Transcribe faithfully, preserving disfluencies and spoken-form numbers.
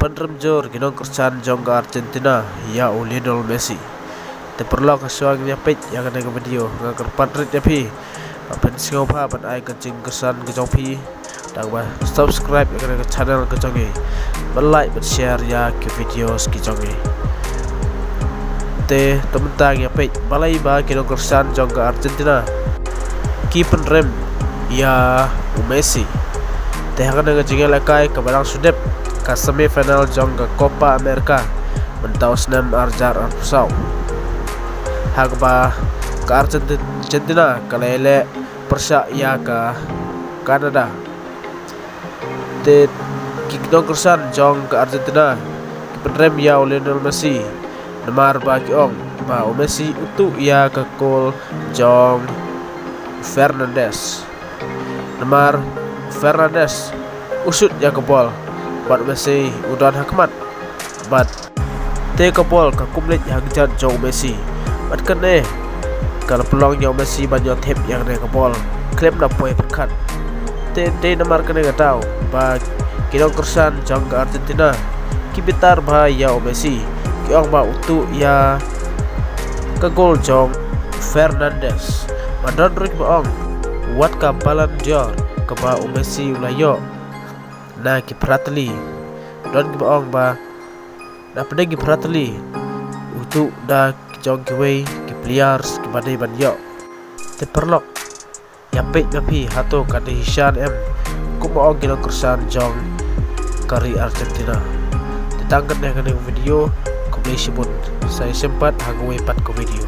Pynrem jur ki nongkyrshan jong ka Argentina ïa u Lionel Messi. Te paralok, ha shuwa ngin ïa peit ïa kane ka video, nga kyrpad rit ïa phi ba phin sngewbha ban ai ka jingkyrshan ka jong phi da kaba subscribe ïa kane ka channel ka jong ngi, ban like ban share ïa ki videos ki jong ngi. Te to mynta ngin ïa peit balei ba ki nongkyrshan jong ka Argentina ki pynrem ïa u Messi. Te ha kane ka jingïalehkai kaba dang shu dep, ka semi final jong ka Copa America mynta u snem ar hajar arphew saw, ha kaba ka Argentina ka la ïaleh pyrshah ïa ka Canada. Te ki nongkyrshan jong ka Argentina ki pynrem ïa u Lionel Messi namar ba ki ong ba u Messi u tuh ïa ka goal jong Fernandes. Namar Fernandes u shoot ïa ka bol bad u Messi u don ha khmat, bad te ka bol ka kum leit ha kjat jong u Messi, bad kane ka la pynlong ïa u Messi ban ïoh thep ïa kane ka bol khlem da poi pyrkhat. Te dei namar kane ka daw ba ki nongkyrshan jong ka Argentina ki bitar bha ïa u Messi, ki ong ba u tuh ïa ka goal jong Fernandes. Bad don ruh kiba ong wat ka Ballon d'Or kaba u Messi u la ïoh na ki phra tylli. Don kiba ong ba na pdeng ki phra tylli u tuh da ki jong kiwei ki players kiba dei ban ïoh. Te paralok, ïa peit ma phi hato ka dei shisha ne em, kumba ong ki nongkyrshan jong ka ri Argentina. Te tang katne kane ka video, khublei shibun, sa ïashem pat ha kawei pat ka video.